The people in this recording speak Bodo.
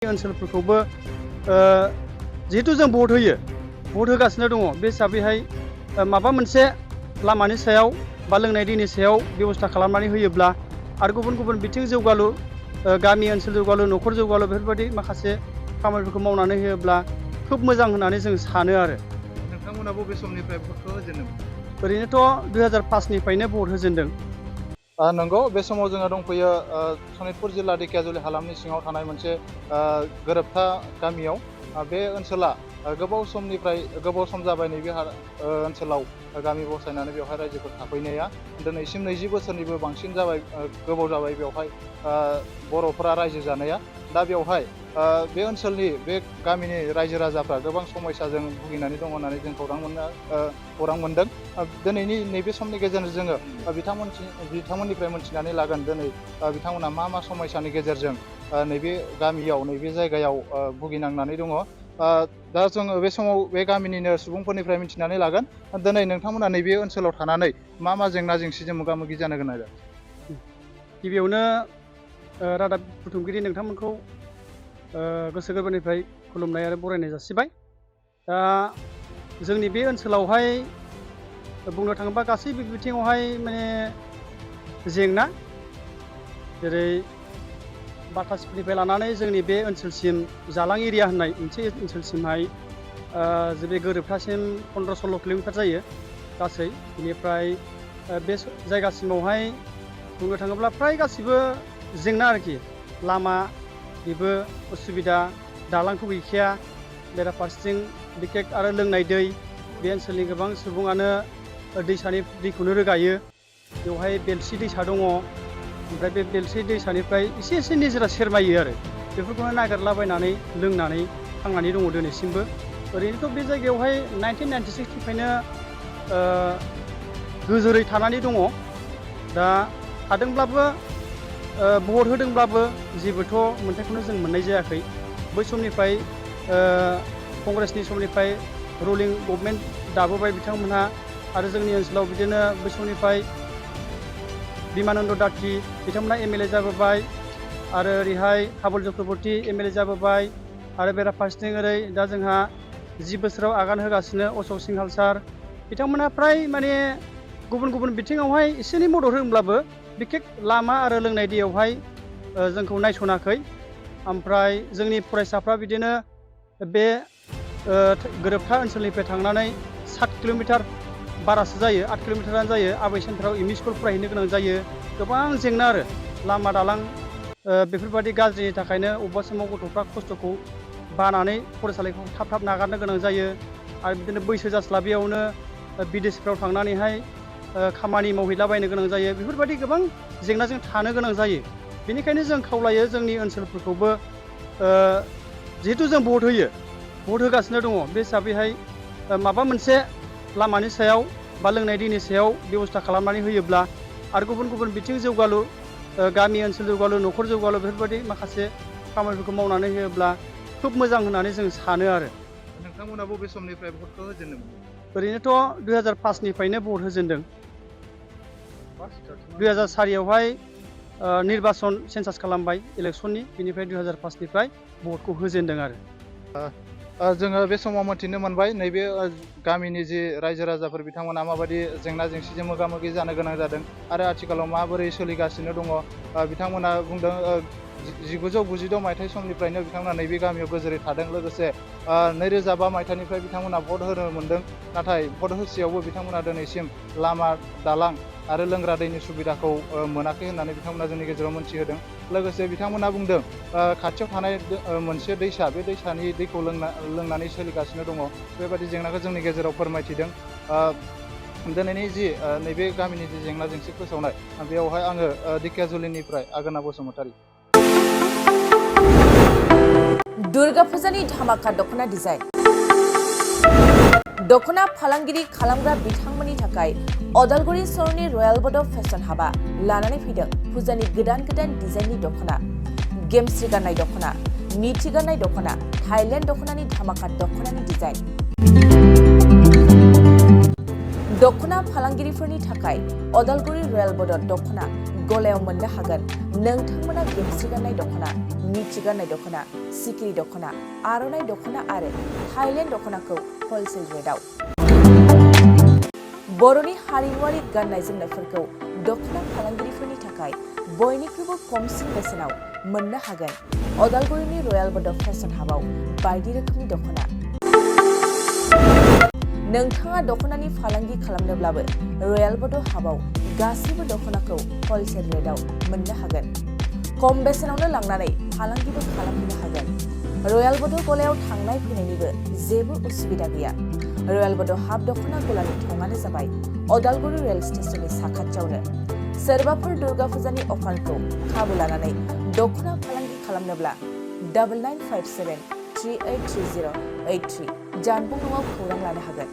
ओनसोलफोरखौबो जिहेतु जों भट होयो भट होगासिनो दङ बे हिसाबैहाय माबा मोनसे लामानि सायाव बा लोंनाय दैनि सायाव बेबस्था खालामनानै होयोब्ला आरो गुबुन गुबुन बिथिं जौगालु गामि ओनसोल जौगालु न'खर जौगालु बेफोरबायदि माखासे खामानिफोरखौ मावनानै होयोब्ला खोब मोजां होननानै जों सानो आरो। नोंथांमोना बबे समनिफ्राय भटखौ होजेनदों? ओरैनोथ' 2005निफ्रायनो भट होजेनदों। नंगौ बे समाव जोङो दंफैयो सनितपुर जिल्ला धेकियाजुलि हालामनि सिङाव थानाय मोनसे गोरोबथा गामियाव बे ओनसोला गोबाव सम जाबाय नैबे ओनसोलाव गामि बसायनानै बेवहाय रायजोफोर थाफैनाया दिनैसिम 20 बोसोरनिबो बांसिन जाबाय गोबाव जाबाय बेवहाय बर'फोरा रायजो जानाया। दा बेवहाय बे ओनसोलनि बे गामिनि रायजो राजाफ्रा गोबां समयसाजों भुगिनानै दङ होननानै जों खौरां मोनदों। दिनैनि नैबे समनि गेजेरजों जोङो बिथांमोननिफ्राय मोनथिनानै लागोन दिनै बिथांमोना मा समयसानि गेजेरजों नैबे गामियाव नैबे जायगायाव भुगिनांनानै दङ। दा जोङो बे समाव बे गामिनिनो सुबुंफोरनिफ्राय मिथिनानै लागोन दिनै नोंथांमोना नैबे ओनसोलाव थानानै मा जेंना जेंसिजों मोगा मोगि जानो गोनां जादों। गिबियावनो रादाब बुथुमगिरि नोंथांमोनखौ गोसो गोरबोनिफ्राय खुलुमनाय आरो बरायनाय जासिबाय। दा जोंनि बे ओनसोलावहाय बुंनो थाङोबा गासैबो बिथिङावहाय माने जेंना, जेरै बाटासिनिफ्राय लानानै जोंनि बे ओनसोलसिम जालां एरिया होननाय मोनसे ओनसोलसिमहाय बे गोरोबथासिम 15-16 किल'मिटार जायो गासै। बेनिफ्राय बे जायगासिमावहाय बुंनो थाङोब्ला फ्राय गासिबो जेंना आरोखि। लामा बेबो उसुबिदा, दालांथ' गैखाया, बेराफारसेथिं बिखेक आरो लोंनाय दै बे ओनसोलनि गोबां सुबुङानो दैसानि दैखौनो रोगायो। बेवहाय बेलसि दैसा दङ, ओमफ्राय बे बेलसि दैसानिफ्राय एसे निजोरा सेरमायो आरो बेफोरखौनो नागिरलाबायनानै लोंनानै थांनानै दङ दिनैसिमबो। ओरैनोथ' बे जायगायावहाय 1996निफ्रायनो गोजोरै थानानै दङ। दा थादोंब्लाबो भट होदोंब्लाबो जेबोथ' मोन्थायखौनो जों मोननाय जायाखै। बै समनिफ्राय कंग्रेसनि समनिफ्राय रुलिं गभर्नमेन्ट दाबोबाय बिथांमोनहा, आरो जोंनि ओनसोलाव बिदिनो बै समनिफ्राय बिमानन्द दाखि बिथांमोना MLA जाबोबाय, आरो ओरैहाय हाबल चक्रबर्ती MLA जाबोबाय, आरो बेराफारसेथिं ओरै दा जोंहा 10 बोसोराव आगान होगासिनो अशक सिंहाल सार बिथांमोना फ्राय माने गुबुन बिथिङावहाय एसे एनै मदद होदोंब्लाबो बिखेक लामा आरो लोंनाय दैयावहाय जोंखौ नायसनाखै। ओमफ्राय जोंनि फरायसाफ्रा बिदिनो बे गोरोबथा ओनसोलनिफ्राय थांनानै 7 किल'मिटार बारासो जायो, 8 किल'मिटारानो जायो, आबै सेन्टाराव MI स्कुल फरायहैनो गोनां जायो। गोबां जेंना आरो लामा दालां बेफोरबायदि गाज्रिनि थाखायनो अबेबा समाव गथ'फ्रा खस्थ'खौ बानानै फरायसालिखौ थाब नागारनो गोनां जायो। आरो बिदिनो बैसो जास्लाबैयावनो बिदेशफ्राव थांनानैहाय खामानि मावहैलाबायनो गोनां जायो। बेफोरबायदि गोबां जेंनाजों थानो गोनां जायो। बेनिखायनो जों खावलायो जोंनि ओनसोलफोरखौबो जिहेतु जों भट होयो भट होगासिनो दङ बे हिसाबैहाय माबा मोनसे लामानि सायाव बा लोंनाय दैनि सायाव बेबस्था खालामनानै होयोब्ला आरो गुबुन गुबुन बिथिं जौगालु गामि ओनसोल जौगालु न'खर जौगालु बेफोरबायदि माखासे खामानिफोरखौ मावनानै होयोब्ला खोब मोजां होननानै जों सानो आरो। नोंथांमोना बबे समनिफ्राय भटखौ होजेनदों? ओरैनोथ' 2005निफ्रायनो भट होजेनदों। 2004आवहाय निर्बासन सेन्सास खालामबाय इलेक्सननि, बेनिफ्राय 2005निफ्राय भटखौ होजेनदों आरो। जोङो बे समाव मोन्थिनो मोनबाय नैबे गामिनि जि रायजो राजाफोर बिथांमोना माबायदि जेंना जेंसिजों मोगा मोगि जानो गोनां जादों आरो आथिखालाव माबोरै सोलिगासिनो दङ। बिथांमोना बुंदों 1992 मायथाइ समनिफ्रायनो बिथांमोना नैबे गामियाव गोजोरै थादों। लोगोसे 2005 मायथाइनिफ्राय बिथांमोना भट होनो मोन्दों, नाथाय भट होसेयावबो बिथांमोना दिनैसिम लामा दालां आरो लोंग्रा दैनि सुबिदाखौ मोनाखै होननानै बिथांमोना जोंनि गेजेराव मोनथिहोदों। लोगोसे बिथांमोना बुंदों खाथियाव थानाय मोनसे दैसा, बे दैसानि दैखौ लोंनानै सोलिगासिनो दङ। बेबायदि जेंनाखौ जोंनि गेजेराव फोरमायथिदों। दिनैनि जि नैबे गामिनि जि जेंना जेंसि फोसावनाय, बेवहाय आङो धेकियाजुलिनिफ्राय आगोना बसुमतारी। दुर्गा फुजानि धामाका दख'ना डिजाइन। दख'ना फालांगिरि खालामग्रा बिथांमोननि थाखाय अदालगुरि सहरनि रयेल बड' फेशन हाबा लानानै फैदों फुजानि गोदान डिजाइननि दख'ना, गेमस्रि गाननाय दख'ना, मिथि गाननाय दख'ना, थाइलेण्ड दख'नानि धामाका दख'नानि डिजाइन। दखना फालांगिरिफोरनि थाखाय अदालगुरि रयेल बर्डर दखना गलायाव मोननो हागोन नोंथांमोना गेमस्रि गाननाय दखना, मिथि गाननाय दखना, सिखिरि दखना, आर'नाइ दखना आरो थाइलेण्ड दखनाखौ हलसेल रेटआव। बर'नि हारिमुआरि गाननाय जोमनायफोरखौ दखना फालांगिरिफोरनि थाखाय बयनिख्रुइबो खमसिन बेसेनाव मोननो हागोन अदालगुरिनि रयेल बर्डर फेशन हाबाव बायदि रोखोमनि दखना। नोंथाङा दखनानि फालांगि खालामनोब्लाबो रयेल बर्डर हाबाव गासैबो दखनाखौ हलसेल रेटआव मोननो हागोन। खम बेसेनावनो लांनानै फालांगिबो खालामनो हागोन। रयेल बर्डर गलायाव थांनाय फैनायनिबो जेबो उसुबिदा गैया। रयेल बर्डर हाब दखना गलानि थंआनो जाबाय अदालगुरि रेल स्टेशननि साखाथियावनो। सोरबाफोर दुर्गा फुजानि अफारखौ खाबु लानानै दखना फालांगि खालामनोब्ला 9957 383083 जानबुं नङाव खौरां लानो हागोन।